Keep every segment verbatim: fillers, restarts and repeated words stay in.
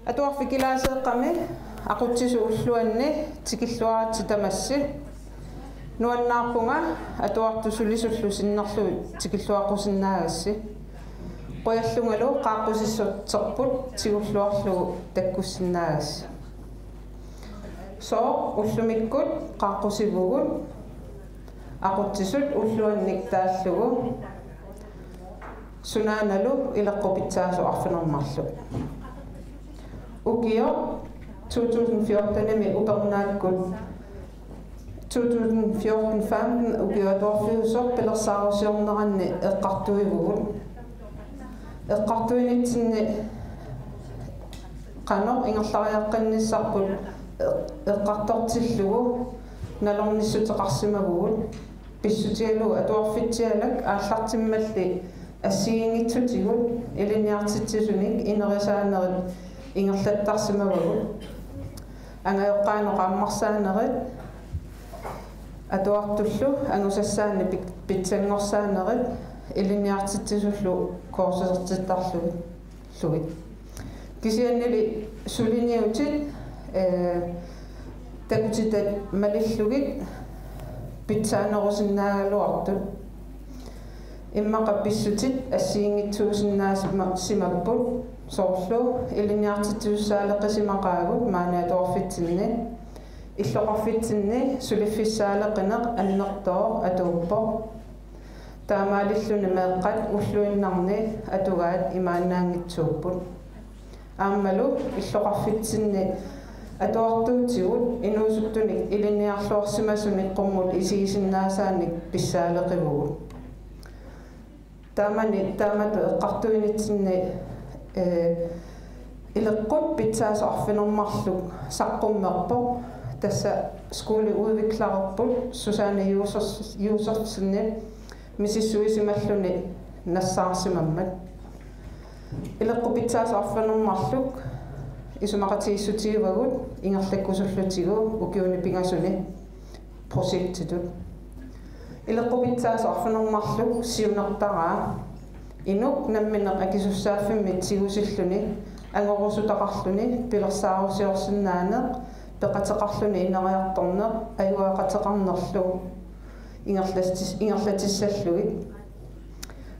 Atuarfik Kilaaseeqqami aqutsisut ulluanni tikilluaritsi tamassi. Nuannaarpunga atuartut sulisullu sinnerlugit tikilluaqqusinnaagassi. Qujallungalu qaaqqusissorterput tigulluarlugu takkussinnaagassi. Sooq ullumikkut qaaqqusivugut aqutsisut ulluannik taallugu sunaanalu ileqqut pitsaasoq arfineq-marluk. Ukioq to tusind fjortenimi upernaakkut to tusind fjorten femten ukioq atuarfiusoq pilersaarusiorneranni eqqartuivugut. Eqqartuinitsinni qanoq ingerlariaqqinnissarput eq-, eqqartortillugu nalornissuteqarsimavugut. Pissutigalugu atuarfitsialak aallartimmalli assigiinngitsutigut ilinniartitsisunik inerisaanerit ingerlattarsimavagut. Angajoqqaanut qaammarsaanerit atuartullu angusassaannik pit-, pitsanngorsaanerit ilinniartitsisullu kursusertittarlugit. Kisiannili suliniutit, eh, takutitat malillugit pitsaanerusinnaagaluartut. Immaqa pissutit assigiinngitsuusinnaasima-, simapput soorlu ilinniartitsisussaaleqisimaqaagut maani atuarfitsinni. Illoqarfitsinni suliffissaaleqineq annertooq atuuppoq. Taamaalilluni meeqqat ulluinnarni atugaat imaannaanngitsuupput. Aammalu illoqarfitsinni atuartuutigut inuusuttunik ilinniarluarsimasunik qummut isigisinnaasaanik pissaaleqivugut. Taamani taamatut eqqartuinitsinni, eh, ileqqut pitsaasoq arfineq-marluk saqqummerpoq. Tassa skoleudviklererput Susanne Josef-, Josefsenip misissuisimalluni nassaarsimammat. Ileqqut pitsaasoq arfineq-marluk isumaqatigiissutigivagut ingerlakkusullutigu ukiuni pingasuni projektitut. Ileqqut pitsaasoq arfineq-marluk siunertaraa inuk nammineq akisussaaffimmik tigusilluni angorusutaqarluni pilersaarusiorsinnaaneq peqateqarluni ineriartorneq ajugaaqateqarnerlu ingerlatis-, ingerlatissallugit.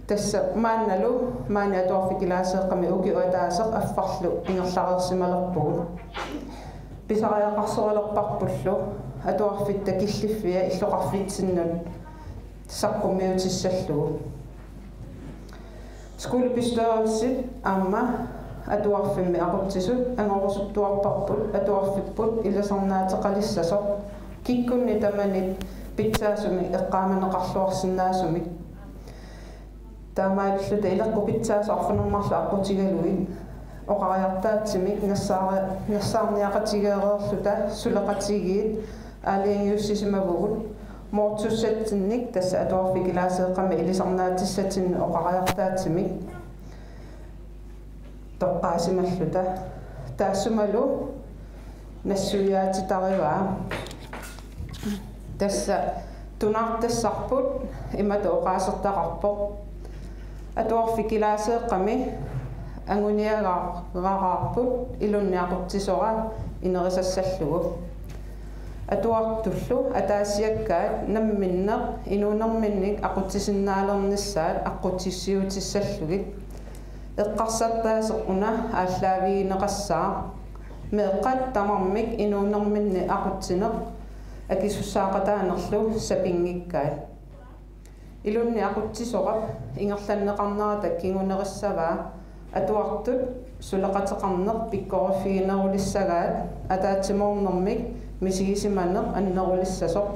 Tassa maannalu maani Atuarfik Kilaaseeqqami ukioq ataaseq affarlu ingerlareersimalerpugut. Pisariaqarsoralerparpullu atuarfitta killiffia illoqarfitsinnut saqqummiutissallugu. Skolebestyrelsit aamma atuarfimmi aqutsisut angorusuttuarparput atuarfipput ilisarnaateqalissasoq kikkunni tamanit pitsaasumik eqqaamaneqarluarsinnaasumik. Taamaalilluta ileqqut pitsaasoq arfineq-marluk aqqutigalugit oqariartaatsimik nassaari-, nassaarniaqatigeereerluta suleqatigiit aalajangiussisimavugut moortussatsinnik tassa Atuarfik Kilaaseeqqami ilisarnaatissatsinnut oqariartaatsimik toqqaasimalluta. Taassumalu nassuiaatitarivaa. Tassa tunaartassarput imatut oqaasertaqarpoq: Atuarfik Kilaaseeqqami anguniagaraarput ilunnit aqutsisora inerisassallugu. Atuartullu ataasiakkaat namminneq inuunerminnik aqutsisinnaalernissaat aqqutissiuutissallugit. Eqqarsartaaseq una aallaavigineqassaaq: meeqqat tamarmik inuunerminni aqutsineq akisussaaqataanerlu sapinngikkaat. Ilunnit aqutsisorap ingerlanneqarnerata kingunerissavaa atuartut suleqateqarneq pikkoriffiginerulissagaat ataatsimoornermik misigisimaneq annerulissasoq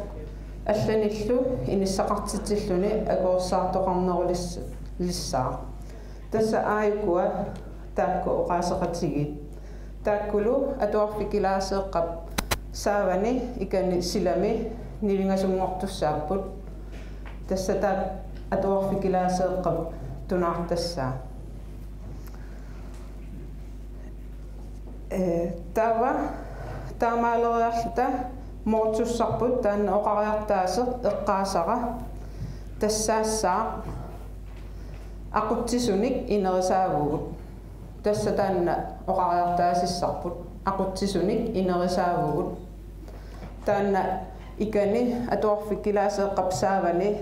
allanillu inissaqartitsilluni akuersaartoqarnerulis-, lissaaq. Tassa aajukua taakku oqaaseqatigiit. Taakkulu Atuarfik Kilaaseeqqap saavani ikani silami nivingasunngortussaapput. Tassa taakku Atuarfik Kilaaseeqqap tunaartassaa. Ee, taava taamaaleriarluta moortussarput taanna oqariartaaseq eqqaasara tassaassaaq: Aqutsisunik inerisaavugut. Tassa taanna oqariartaasissarput, aqutsisunik inerisaavugut. Taanna ikani atuarfik kilaaseeqqap saavani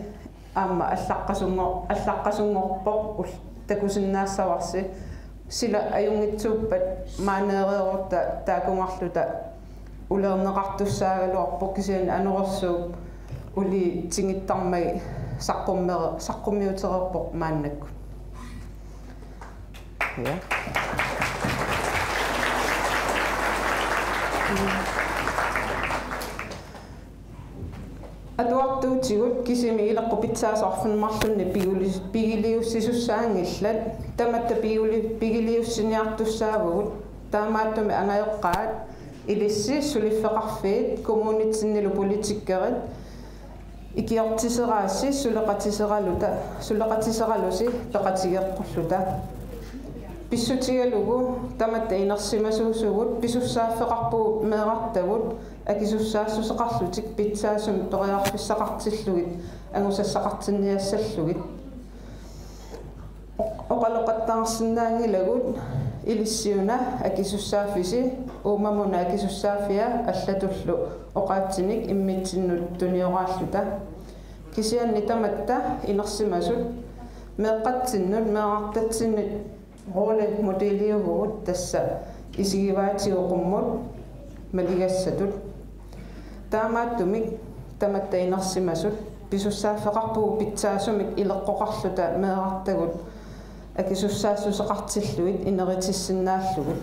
aamma allaqqasunngor-, allaqqasunngorpoq ul-, takusinnaassavarsi. Sila ajunngitsuuppat maaneereerutta taakkunngarluta uleerneqartussaagaluarpoq, kisianni anorersuup uliit tingittarmagit saqqummere-, saqqummiutereerpoq maannakkut. Ja. Atuartuutigut kisimi ileqqut pitsaasoq arfineq-marlunnik pigili-, pigiliussisussaanngillat, tamatta pigili-, pigiliussiniartussaavugut, taamaattumik angajoqqaat, ilissi suliffeqarfiit, kommunitsinnilu politikerit, ikiortiseraassi suleqatiseraluta, suleqatiseralusi peqatigeqqulluta. Pissutigalugu tamatta inersimasuusugut, pisussaaffeqarpugut meerartagut akisussaassuseqarlutik pitsaasumik periarfissaqartillugit angusassaqartinniassallugit. Oqaloqattaarsinnaanngilagut ilissiuna akisussaaffisi, uumamuna akisussaaffia allatullu oqaatsinik immitsinnut tunioraalluta. Kisianni tamatta inersimasut meeqqatsinnut meerartatsinnut rollemodeliuvugut, tassa isigivaatigut qummut maligassatut. Taamaattumik tamatta inersimasut pisussaaffeqarpugut pitsaasumik ileqqoqarluta meerartagut akisussaassuseqartillugit ineritissinnaallugit.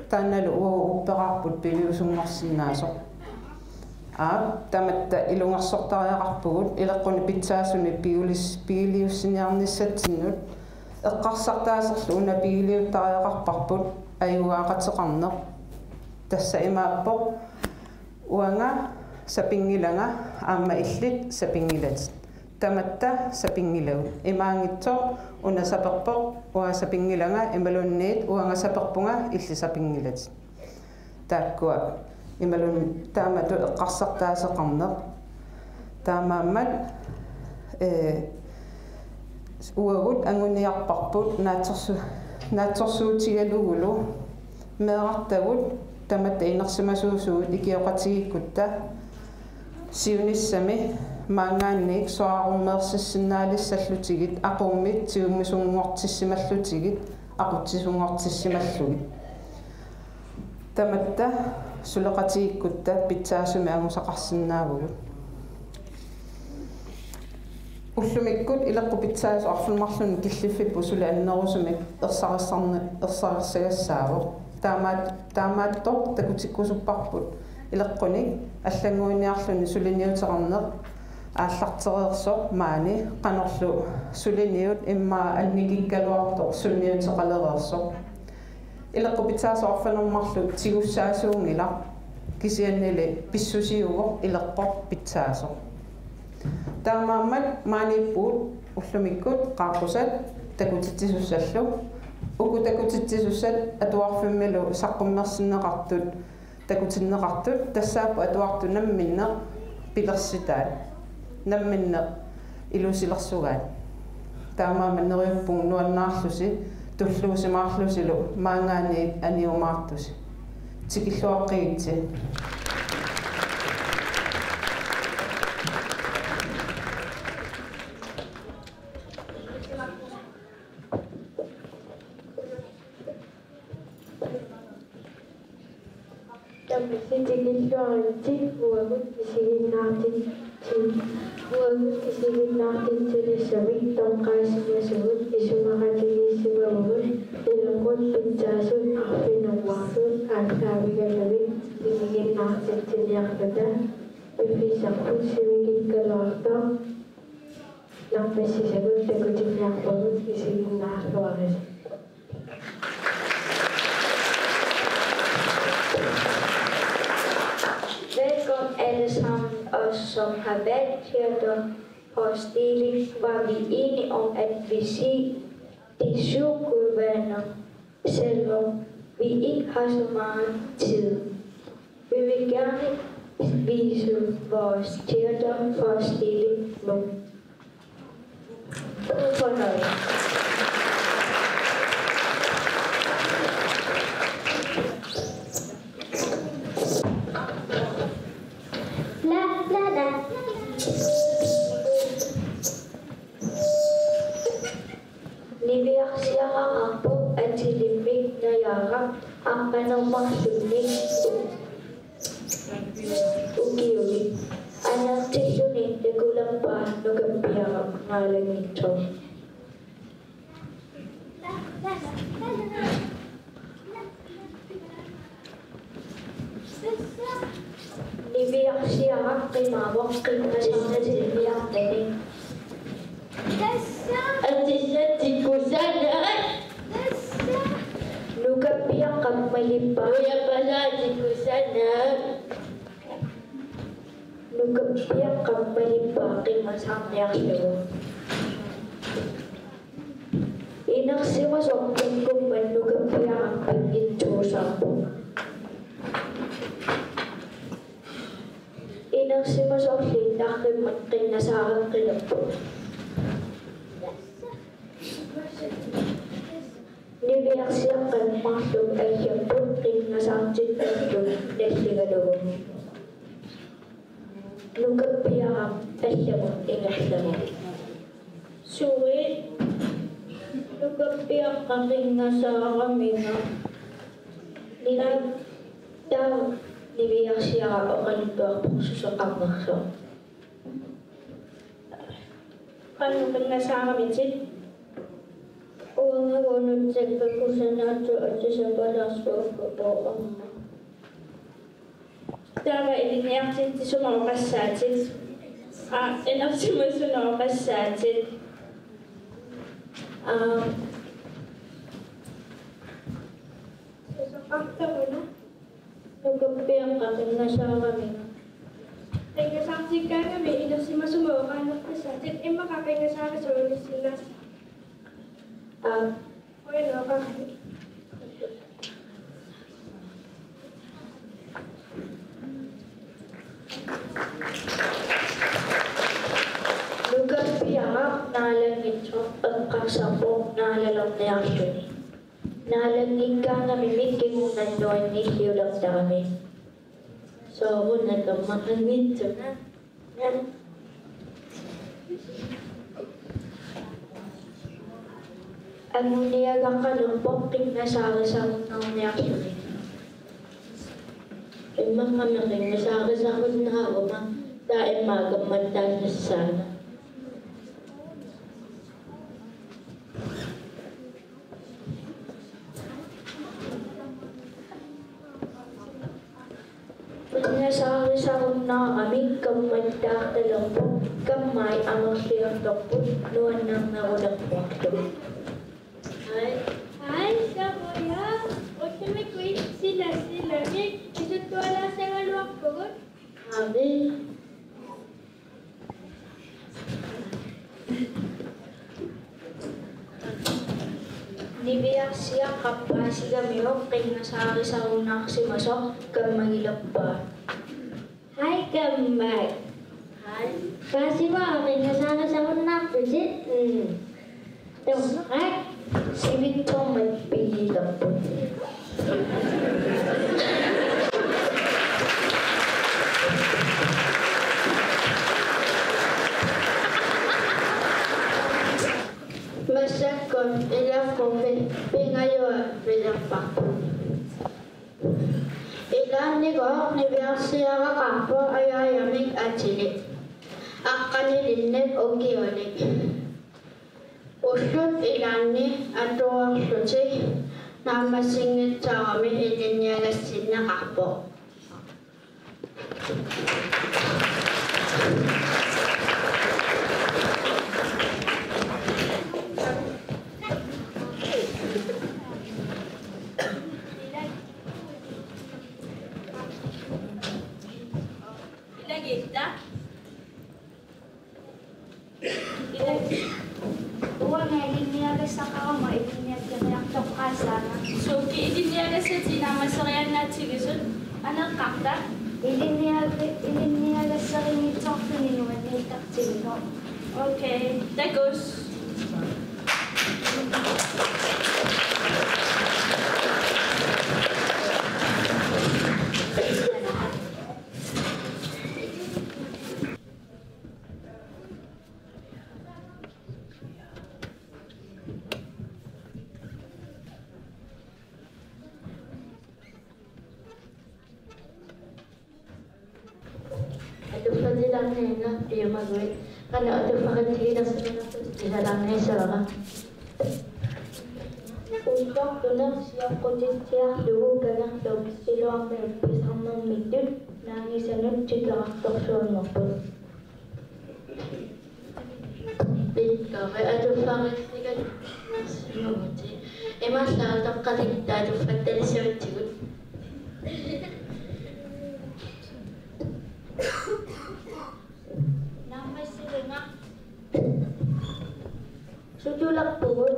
Taannalu uagut upperaarput piviusunngorsinnaasoq. Aap, tamatta ilungersortariaqarpugut ileqqunik pitsaasunik pigilis-, pigiliussiniarnissatsinnut. Eqqarsartaaserlu una pigiliuttariaqarparput ajugaaqateqarneq. Tassa imaappoq: uanga sapinngilanga aamma illit sapinngilatit. Tamatta sapinngilagut. Imaanngitsoq una saperpoq, uanga sapinngilanga, imaluunniit uanga saperpunga, illit sapinngilatit. Taakkua imaluunniit taamatut eqqarsartaaseqarneq. Taamaammat, ee, uagut anguniarparput naatsorsu-, naatsorsuutigalugulu meerartagut tamatta inersimasuusugut ikioqatigiikkutta siunissami maanngaanniit soraarummeersissinnaalissallutigit, aqummit tigummisunngortissimallutigit, aqutsisunngortissimallugit. Tamatta suleqatigiikkutta pitsaasumik angusaqarsinnaavugut. Ullumikkut ileqqut pitsaasoq arfineq-marlunnik killiffipput suli annerusumik ersarissarne-, ersarissagassaavoq. Taamaat-, taamaattoq takutikkusupparput ileqqunik allannguiniarluni suliniuteqarneq aallartereersoq maani, qanorlu suliniut immaqa annikikkaluartoq sunniuteqalereersoq. Ileqqut pitsaasoq arfineq-marluk tigussaasuunngilaq, kisiannili pissusiuvoq ileqqoq pitsaasoq. Taamaammat maaniippugut ullumikkut qaaqqusat takutitsisussallu. Uku takutitsisussat atuarfimmilu saqqummersinneqartut, takutinneqartut, tassaapput atuartut namminneq pilersitaat, namminneq ilusilersugaat. Taamaammat neriuppunga nuannaarlusi, tulluusimaarlusilu maanngaanniit aniumaartusi. Tikilluaqqigitsi. Tamassi tikilluaritsi, uagut isiginnaartitsi-, uagut isiginnaartitsinissamik toqqaassimasugut isumaqatigiissimavugut, ileqqut pitsaasoq arfineq-marluk aallaavigalugit isiginnaartitsiniarluta. Piffissarput sivikikkaluartoq naammassisagut takutinniarpagut, isiginnaarluarisi. Velkommen alle sammen, os som har valgt teaterforestilling, var vi enige om, at vi ser de syv gudværner, selvom vi ikke har så meget tid. Vi vil gerne vise vores teaterforestilling nu. God fornøjelse. Niviarsiaraqarpoq atilimmik Najaaraq aqqaneq-marlunnik ukiulik. Aneertilluni takulerpaa Nukappiaraq naalanngitsoq. Niviarsiaraq qimaavoq qinngasaarnissarniarluni. Atisat tikkusaannaat. Nukappiaqqap malippaa. Ujapasaat tikkusaannaat. Nukappiaqqap malippaa qinngasaarniarlugu. Inersimasoq takkummat Nukappiaraq pinngitsoorsaarpoq. Inersimasorli tarrimmat qinngasaareqqilerpoq. Niviarsiaqqat marluk aggerput qinngasaartittartut nalligalugu. Nukappiaraq allamut ingerlavugut. Suli Nukappiaqqat qinngasaaraminga. Nivi-, taava Niviarsiaraq oqaluttuarpoq susoqarnersoq. Qanoq qinngasaaramitit? Uanga uunutsikka kusanaatsut atisat palaarsuupput aamma. Taava ilinniartitit sumut oqassaatit? Aa, inersimasunut oqassaatit? Aa. Susoqartaruna? Nukappiaqqat qinngasaaraminga. Qinngasaartikkaangami inersimasumut oqaannartassaatit, immaqa qinngasaarisat unissinnaassaaq. Aa. Uinuaqarami. Nukappiaraq naalanngitsoq eqqarsarpoq naalalerniarluni. Naalanngikkaangamimmi kingorna nuannilliulertarami. Soorunami kammaqqanngitsuna. Anguniagaqalerpoq qinngasaarisarunnaarniarluni. Immaqami qinngasaarisarunnaaruma taava immaqa kammattaallassaanga. Qinngasaarisarunnaarami kammattaartalerpoq, kammai amerliartorput nuannernerulerpuartut. Hej. Hej, Samuja. Ullumikkut sila silamik pisuttualaassagaluarpugut. Avi. Niviarsiaqqap paasigamiuk qinngasaarisarunnaarsimasoq kammagilerpaa. Hej, kammai. Hej. Paasivara qinngasaarisarunnaarputit? Mm. Torrak, sivitsormat pigilerput. Massakkut ilaqquvi pingajuat pilerparput. Ilaanni Niviarsiaraqarpoq ajaajamik atilik. Aqqanilinnik ukiulik. Ullut ilaanni atuarlutik naammassinngitsoorami ilinniagassinneqarpoq. Ilagitta. Uanga ilinniagassaqarama ilinniakkeriartoqqaassaanga. Suukkut ilinniagassatit naammasseriaannaatsigisut? Aneeqqarta. Ilinniaga-, ilinniagassarinngitsoorluni nuanniittartigisoq. Okay, takuss. Aana piumaguit qanoq atuffaritsigilersimanersutit tusarnaarnissavara. Ulloq tuneq sioqqutitsiarlugu Kangerluup iluarmiut pisarnermittut naangisanut tikerartorsuanngorput. Pikkori atuffaritsigilersimaguit. Imaallaat utoqqatikka atuffattalissagutsigu. Naammassillugu. Sutulerpugut.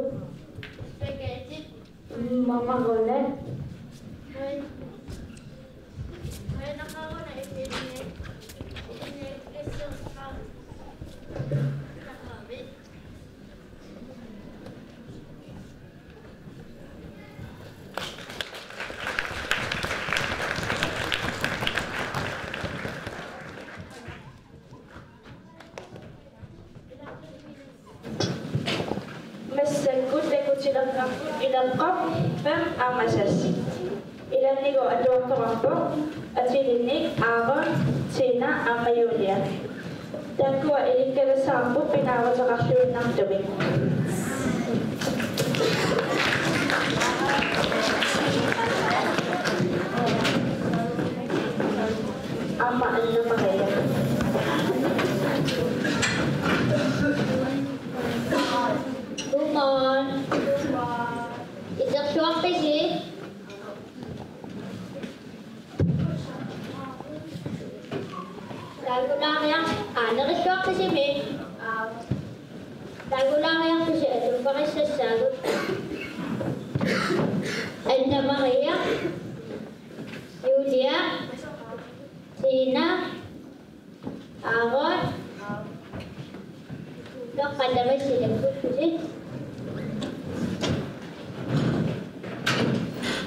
Spaghetti. Mamaruna. Oi. Oi, nakaruna isinni. Isinni. Massakkut takutilerparput ileqqoq fem aamma seks. Ilannigooq atuartorpoq atilinnik Aaron, Tina aamma Julia. Taakkua ilikkagassaraarput pinaaruteqarluinnartumik. Aamma Anna Maria. Godmorgen. Itersuarpisi? Taagulaariar-, aa, nerissuarpisimi? Taagulaariarpisi atuffarissassaagut? Anna Maria, Julia, Tina, Aaron. Toqqaannarsi takkuttusi.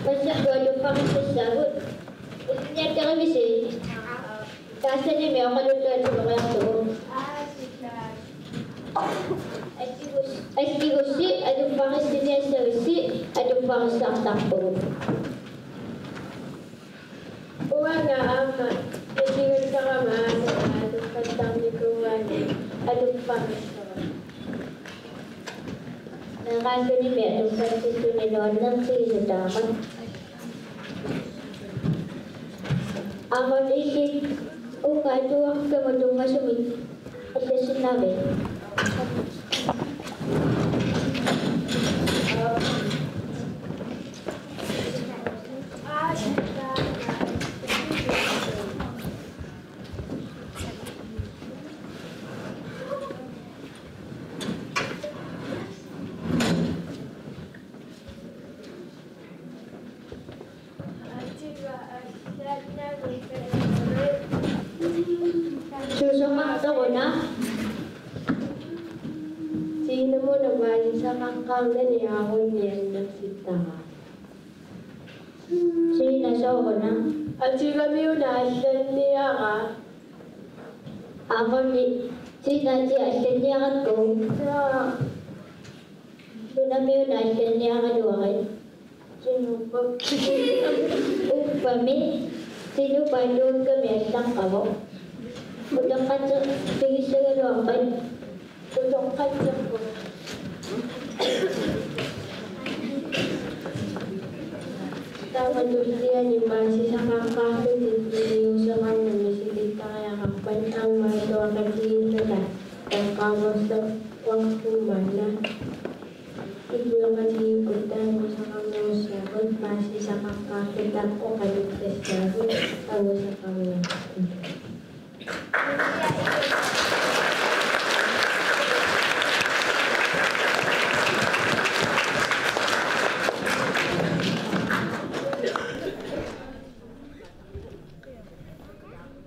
Massakkut atuffarissassaagut. Ilinniakkarivisi? Taassanimi oqaluttuatsinnoriarlugu. Assigussi, assigussi, atuffarissiniassagissi, atuffarissartarpugut. Uanga aamma isigassaramma aamma atuffattarnikuuaani atuffarissara. Meeraasunimi atuffassisuni nuannertigisut aamma. Aamma illit uunga atuakkamut tunngasumik allassinnaaviuk? Susoqartoruna? Tiinamuna paasisaqaqqaarnani Aaroniannersittara. Tiina, sooruna? Atigamiuna allanniara. Aaroni, Tiina, atia allanniarakku? Jaa. Sunamiuna allanniaraluarit? Sunuupput? Uppami, Tiina paatuakkami allaqqavoq. Utoqqatserfigissagaluarpat? Utoqqatserput. Taava tulliani paasisaqaqqaarlutit iliuuseqarnermi sikittariaqarpat aamma atuaqatigiinnerata eqqaamassavarput maanna. Illoqatigiipput taanna oqarnerussaagut paasisaqaqqaarluta oqaluttuassaagut angusaqarniarluta.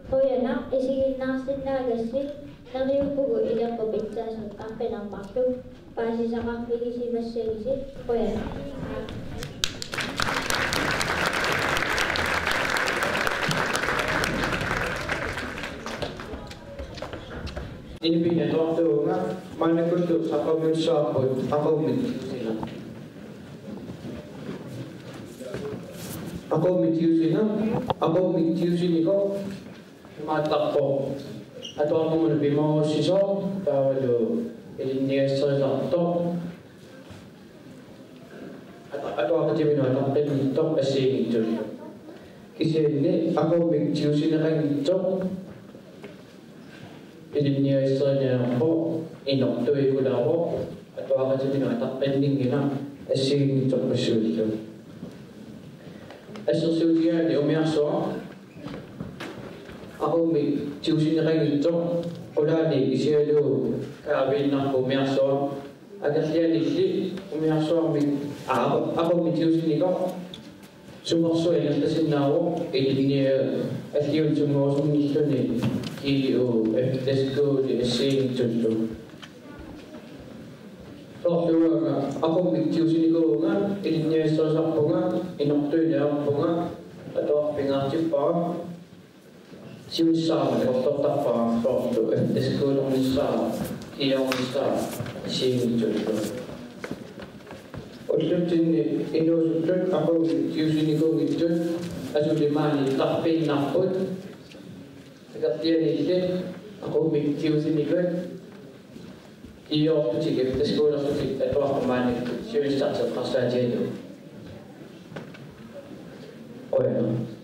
Qujanaq isiginnaarsinnaagassi, neriuppugut ileqqut pitsaasut aqqinarmarluk, paasisaqarfigisimassagisi, qujanaq. Inuit atortuunga maannakkut saqqummiussavarput aqummiit. Aqummiit tiusineq, aqummiit tiusinikoq imaattarpoq. Atuarnermut pimoorussisoq taavalu ilinniagassarisartoq. Atu-, atuaqatiminut ataqqinnittoq assigiinngitsullu. Kisianni aqummik tigusineqanngitsoq ilinniagassarinikuuvoq, inortuikulaavoq, atuaqatiminut ataqqinninngilaq assigiinngitsorpassuillu. Assersuutigaanni umiarsuaq aqummik tigusineqanngitsoq, qulaani isigalugu kaaviinnarpoq umiarsuaq, akerlianilli umiarsuarmik, aa, aqummik tigusinikoq sumersuaq ingerlasinnaavoq ilinniagaq alliullunngorsunnilluni G U efterskole assigiinngitsullu. Soorlu uanga aqummik tigusinikuuvunga, ilinniagassarisarpunga, inortuiniarpunga, atuarfik pingaartippara, siunissaarmik ortortarpara, soorlu efterskolernissaa, kiornissaa assigiinngitsullu. Ullutsinni inuusuttut aqummik tigusinikuunngitsut asuli maani tarpiinnarput. Akerlianilli aqummik tigusinikut kiortutik efterskolerlutik atuarfik maani siunissaq eqqarsaatigalugu. Qujanaq.